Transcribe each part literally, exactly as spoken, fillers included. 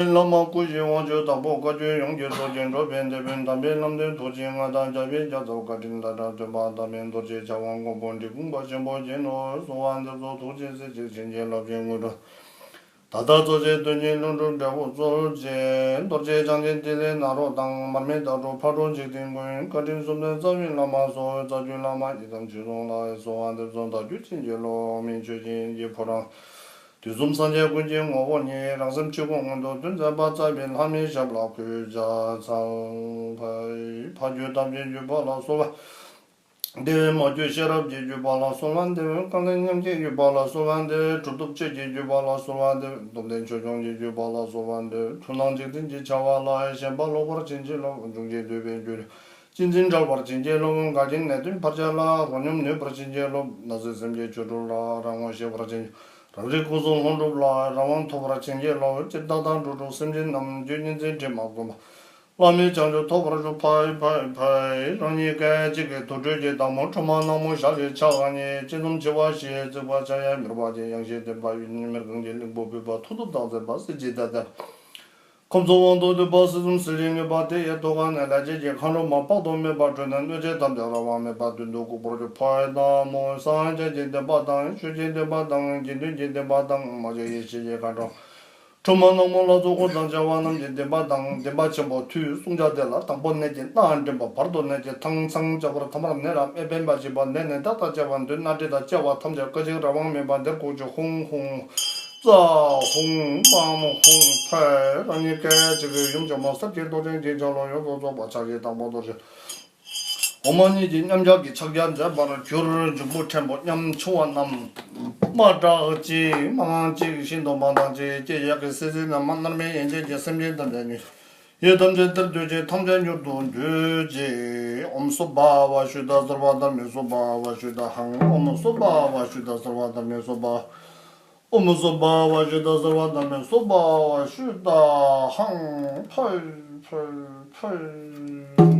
བླ་མ་སྐུ་བཞིའི་དབང་ཕྱུག་བདག་པོ་བཀའ་བརྒྱུད་ཡོངས་ཀྱི་གཙོ་ཆེན་འགྲོ་ཕན་བདེ་ཕན་དམ་པའི་ལམ་སྟོན་མཐུ་ཆེན་མངའ་བདག་རྒྱལ་བའི་རྒྱལ་ཚབ་བཀའ་དྲིན་ཟླ་གྲགས་སྟོན་པ་དམ་པའི་རྡོ་རྗེ་འཆང་དབང་མགོན་པོ་འབྲི་གུང་པ་ཆེན་པོ་རྗེ་ནོར་གསོལ་བ་འདེབས་སོ། ཐུགས་རྗེས་གཟིགས་ཤིག་བྱིན་གྱིས་བརླབ་ཤིག་དངོས་གྲུབ། ད་ལྟ་གཙོ་ཆེ་དོན་གཉིས་ལྷུན་གྲུབ་འབྲས་བུ་སྩོལ་ཅིག་རྡོ་རྗེ་འཆང་ཆེན་ཏི་ལའི་ནཱ་རོ་དང་། མར་མེ་མདའ་དྲུག་ཕག་གྲུ་འཇིག་རྟེན་མགོན། བཀའ་དྲིན་གསུམ་ལྡན་རྩ་བའི་བླ་མ་སོགས། རྩ་བརྒྱུད་བླ་མ་ཡི་དམ་ཆོས་སྲུང་ལ་གསོལ་བ་འདེབས་སོ། བདག་རྒྱུད་བྱིན་གྱིས་རློབས། དམིགས་ཆོས་ཅན་གྱི་ཕོ་བྲང་། དུས་གསུམ་སངས་རྒྱས་ཀུན་གྱི་ངོ་བོ་ཉིད། རང་སེམས་ཆོས་སྐུ་མངོན་དུ་སྟོན་མཛད་པ། རྩ་བའི་ལྷ་མིའི་ཞབས་ལ་གུས་ཕྱག་འཚལ། ཕ་ཕ་རྒྱུད་ཐམས་ཅད་བརྒྱུད་པ་ལ་གསོལ་བ་འདེབས། མ་རྒྱུད་ཤེས་རབ་ཀྱི་བརྒྱུད་པ་ལ་གསོལ་བ་འདེབས། བཀའ་གདམས་ཉམས་ཀྱི་བརྒྱུད་པ་ལ་གསོལ་བ་འདེབས། གྲུབ་ཐོབ་སྤྱོད་ཀྱི་བརྒྱུད་པ་ལ་གསོལ་བ་འདེབས། སྟོབས་ལྡན་ཆོས་སྐྱོང་གི་བརྒྱུད་པ་ལ་གསོལ་བ་འདེབས། མཐུན་སྣང་འཇིག་རྟེན་གྱི་བྱ་བ་ལ། ཞེན་པ་ལོག་པར་བྱིན་གྱིས་རློབས། འབྱུང་བཞིའི་འདོད་པའི་རྒྱུད། གཅེས་འཛིན་བྲལ་བར་བྱིན་གྱིས་རློབས། འགལ་རྐྱེན་ནད་གདོན་བར་ཆད་ལ། རོ་སྙོམས་ནུས་པར་བྱིན་གྱིས་རློབས། ནད་སེལ་སེམས་ཀྱི་ཆོས་སྒྲུབ་ལ། རང་ངོ་ཤེས་པར་བྱིན། རང་རིག་སྐུ་གསུང་ལྷུན་གྲུབ་ལ། རང་དབང་ཐོབ་པར་བྱིན་གྱིས་རློབས། སྤྱིར་བདག་དང་འགྲོ་དྲུག་སེམས་ཅན་རྣམས། རྒྱུད་གཉིས་འཛིན་དྲི་མ་གོམས་པ། བླ་མེད་བྱང་ཆུབ་ཐོབ་པར་ཤོག་ཕའི་ཕའི་ཕའི། རང་ཉིད་སྐད་ཅིག་གིས་དུར་ཁྲོད་ཀྱི་བདག་མོ་ཁྲོ་མོ་ནག་མོ་ཞལ་གྱི་ཕྱག་གཉིས། ཅི་འཛུམ་མཆེ་བ་བཞི་བརྩེགས་པ་ཕྱག་གཡས་མེ་རོ་ཅན། ཡང་ཞིང་ལྡན་པ་ཡུལ་ཉིད་མེར་གང་གི་གླིང་བུ་བུས་པ། མཐུ་སྟོབས་དང་མཛད་པ་གསེར་གྱི་མདའ་གདབ། ཁམས་གསུམ་དབང་དུ་སྡུད་པ། སྲིད་གསུམ་ཟིལ་གྱིས་གནོན་པ། དེ་ཡི་ཐུགས་ཀ་ནས་ལས་བྱེད་ཀྱི་མཁའ་འགྲོ་མ། དཔག་ཏུ་མེད་པ་སྤྲོས་ནས། གནོད་བྱེད་ཐམས་ཅད་རང་དབང་མེད་པར་མདུན་དུ་བཀུག་པར་ཞུ་ཕའི་ནག་མོ། སངས་རྒྱས་ཀྱི་བསྟན་པ་དང་། ཆོས་ཀྱི་བསྟན་པ་དང་། དགེ་འདུན་གྱི་བསྟན་པ་དང་། མ་བྱོན་ཡེ་ཤེས་ཀྱི་མཁའ་འགྲོ། ཁྲོ་མོ་ནག་མོ་ལ་སོགས་འཁོར་དང་བྱ་བ་རྣམས་ཀྱི་བདེན་པ་དང་། བདེན་པ་ཆེན་པོ་མཐུའི་བསྲུང་བྱ་དེ་ལ། དང་པོ་ནད་ཀྱི་སྣ་འདྲེན་པ། བར་དུ་ནད་ཀྱི་ཐང་ཚང་བཅག་པ། ཐ་མར་ནད་རྣམས་ཕན་པར་བྱེད་པ། ནད་ནི་བདག་དང་བཅས་པ། མདུན་སྣ་འདྲེན་དང་བཅས་པ་ཐམས་ཅད། སྐད་ཅིག་རང་དབང་མེད་པར་འདིར་བཀུག་ཅིག་ཧཱུྃ་ཧཱུྃ། ཙ་ཧཱུྃ། པཾ་ཧཱུྃ། ཕཊ། རང་ཉིད་སྐད་ཅིག་གིས་ཡུམ་ཆེན་མོ་ཟབ་ཅིང་རྟོགས་ལྡན་གྱི་ཆ་ལུགས་ཡོངས་སུ་རྫོགས་པ། ཕྱག་བཞི་དང་པོ་རྡོ་རྗེ། འོག་མ་གཉིས་ཀྱི་མཉམ་གཞག་གི་ཕྱག་རྒྱ་མཛད་པར་གྱུར། འཇུག་པོ་ཕྲན་བུ་ཉམ་ཆུང་བ་རྣམས། མ་བྲག་གཅིག་མ་གང་གཅིག་ཤིན་ཏུ་མ་དང་གཅིག་སྐྱེ་ཡག་གི་སྲིད་རྩེ་ན། མ་མནར་མེད་ཡན་ཆད་ཀྱི་སེམས་ཅན་ཐམས་ཅད་ཉིད། ཡུལ་ཐམས་ཅད་དེར་སྡོད་ཅིང་ཐམས་ཅད་མྱུར་དུ་འདུས་ཅིག་ཨོཾ་སྭ་བྷཱ་ཝ་ཤུདྡྷ་སརྦ་དྷརྨེ་སྭ་བྷཱ་ཝ་ཤུདྡྷ་ཧཾ། ཨོཾ་སྭ་བྷཱ་ཝ་ཤུདྡྷ་སརྦ་དྷརྨེ་སྭ་བྷཱ། ཨོཾ་སྭ་བྷཱ་ཝ་ཤུདྡྷ་སརྦ་དྷརྨེ་སྭ་བྷཱ་ཝ་ཤུདྡྷ་ཧཾ། ཕཊ་ཕཊ་ཕཊ།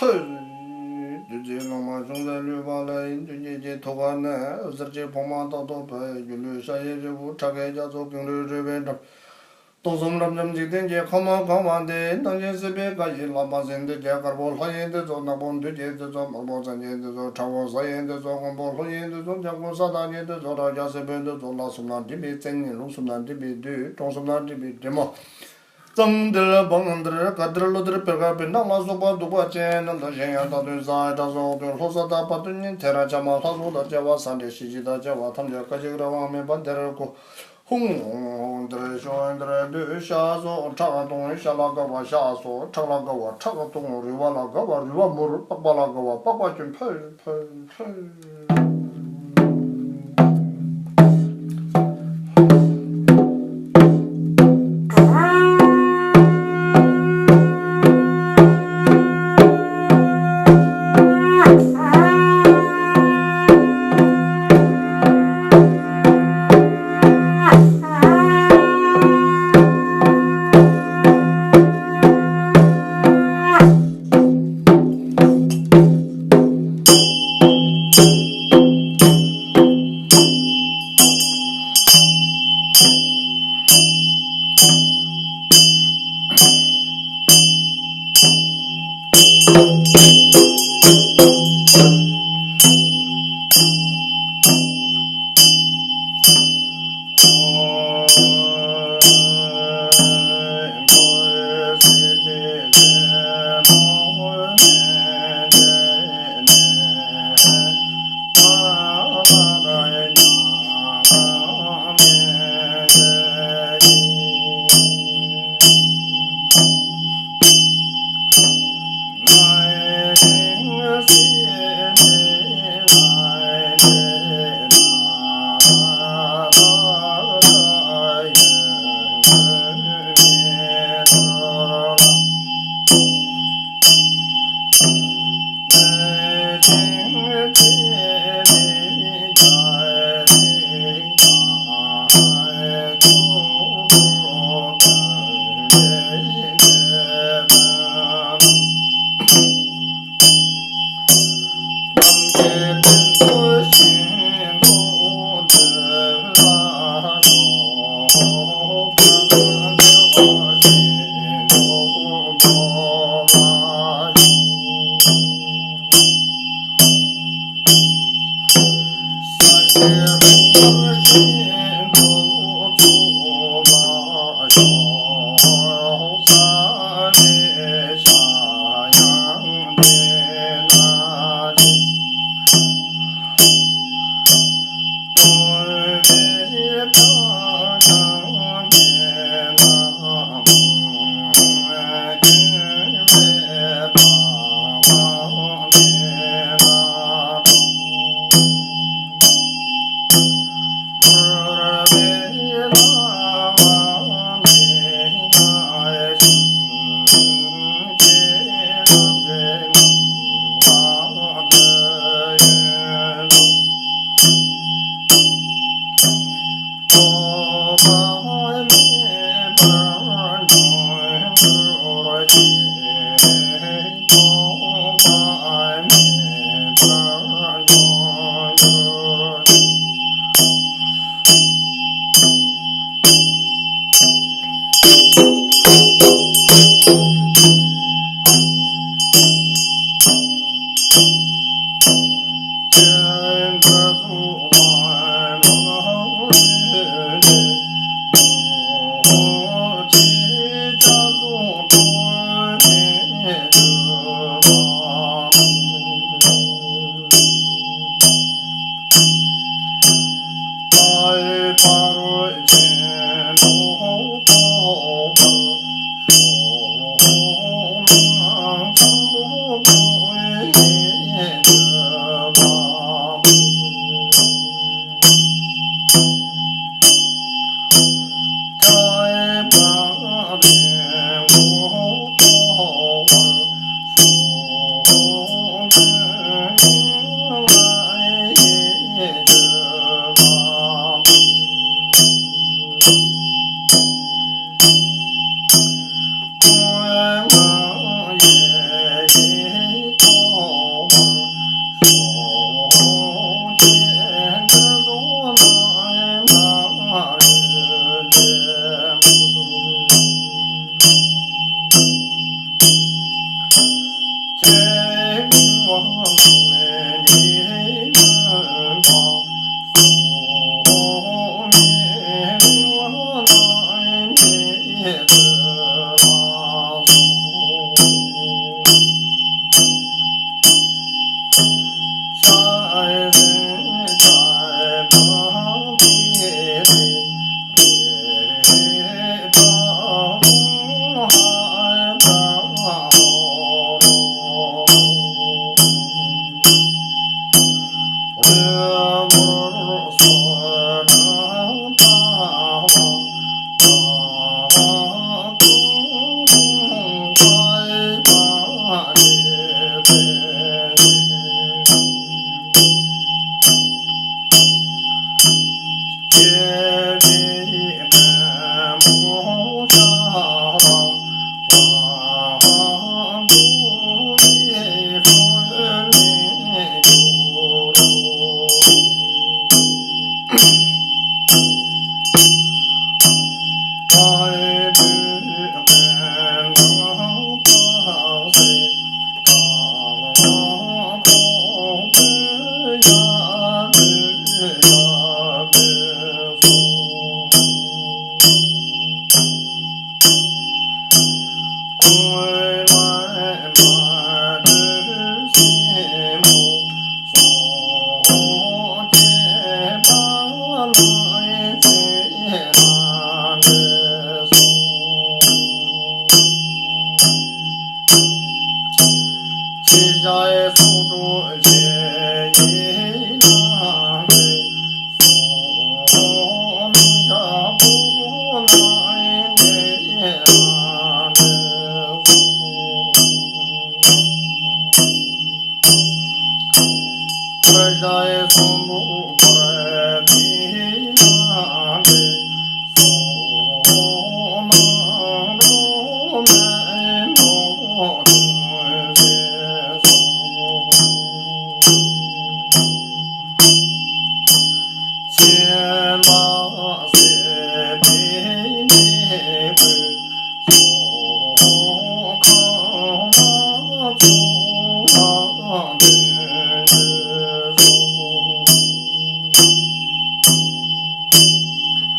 ཐུ། བདུད་རྩི་ལྷག་མ་བྱུང་སྟེ་ལུས་པ་ལ། ཡིན་བདུད་རྩི་གི་ཐུགས་ཀ་ནས། གསེར་གྱི་བོང་བུ་དག་ཏུ་བབས། སྒྱུ་ལུས་ཤ་ཡི་རིལ་བུ། ཁྲག་གི་རྒྱ་མཚོ། ཀེང་རུས་རུས་པའི་འགྲམ། སྟོང་གསུམ་རབ་འབྱམས་འཇིག་རྟེན་གྱི། ཁམས་གང་བ་འདིར། སྣང་ཞིང་སྲིད་པའི་ཁམས་ཀྱི། ལྷ་མ་སྲིན་འདི་ཡི། དཀར་པོ་ལྷ་ཡི་འདི་ཚོ། ནག་པོ་བདུད་ཀྱི་འདི་ཚོ། དམར་པོ་གཙན་གྱི་འདི་ཚོ། ཁྲ་བོ་གཟའ་ཡི་འདི་ཚོ། སྔོན་པོ་ཀླུ་ཡི་འདི་ཚོ། ལྗང་གུ་ས་བདག་གི་འདི་ཚོ། བྲག་རྒྱ་སྲིན་པོའི་འདི་ཚོ་ལ། གསུམ་སྣ་འདྲེས་པའི་བཙན་ཉིད། ལུགས་གསུམ་སྣ་འདྲེས་པའི་བདུད། གྲོང་གསུམ་སྣ་འདྲེས་པའི་འདྲེ་མོ། གཙང་འདུལ་བང་འདུལ་ག་འདུལ་ལོ་འདུལ་བེར་ཀ་བེར་ནག་ལ་སོགས་པ་གདུག་པ་ཅན་རྣམས་དང་། གཞན་ཡང་བདག་མདུན་བཟའ་དྲག་སོགས་དུས་ལྷོ་ས་དང་བར་དུ་ཉིན་མཚན་ར་ཆ་མ་ལྷ་སོགས་དང་བཅས་པ། ས་འདྲེ་ཤི་བྱི་དང་བཅས་པ་ཐམས་ཅད་སྐད་ཅིག་རང་དབང་མེད་པར་འདིར་བཀོད། ཧཱུྃ། འདིར་ཤོག་འདིར་འདུས་ཤ་སོགས་ཁྲག་གཏོང་། ཤ་ལ་དགའ་བ་ཤ་སོགས། ཁྲག་ལ་དགའ་བ་ཁྲག་གཏོང་། རུལ་བ་ལ་དགའ་བ་རུལ་བ་མུར། པགས་པ་ལ་དགའ་བ་པགས་པ་སྐྱོན། ཕུལ་ཕུལ་ཕུལ།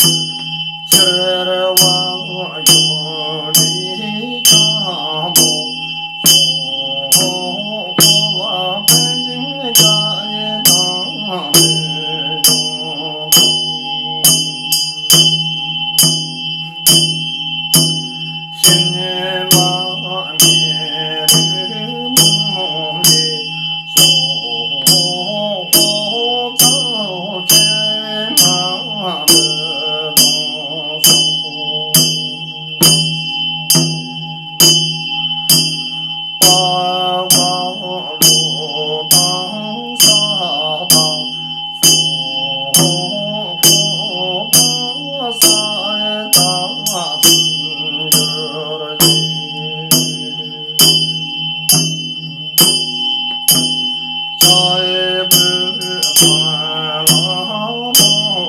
ཕྱིར་བ་ཡོད་རིགས་ཆེན་པོ། སོགས་པ་ཕན་ཆད་རྒྱ་ཡི་དང་མི་འབྱུང་དང་། ཕྱིན་མ་མེད་རིགས་མང་གི། སོགས་པ་ཚར་གཅོད་མ་ལུས་དང་སོགས། པ་བ་ལུ་དང་ས་དང་སོགས་པ་ས་དང་འགྱུར་ཅིག། ཕྱིར་བུ་ཚང་ལ་མོ་མ།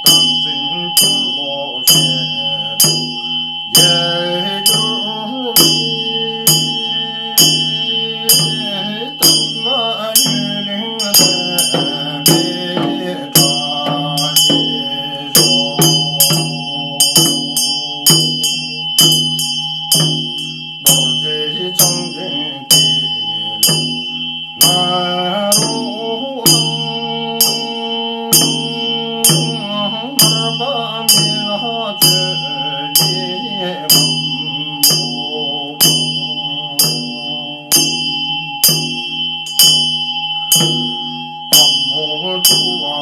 བསྟན་འཛིན་ཕུན་ལོ་ཞེས་པའི་རྒྱལ་གྱུར་པའི་དམ་པ་ཡུན་རིང་བརྟན་པའི་བཀྲ་ཤིས་ཤོག། རྡོ་རྗེ་འཆང་ཆེན་ཏེ་ལོ་ནཱ་རོ་དང་། མར་པ་མི་ལ་ཆོས་ཀྱི་སྒམ་པོ། དཔའ་མོ་ཁྲོ་བོ་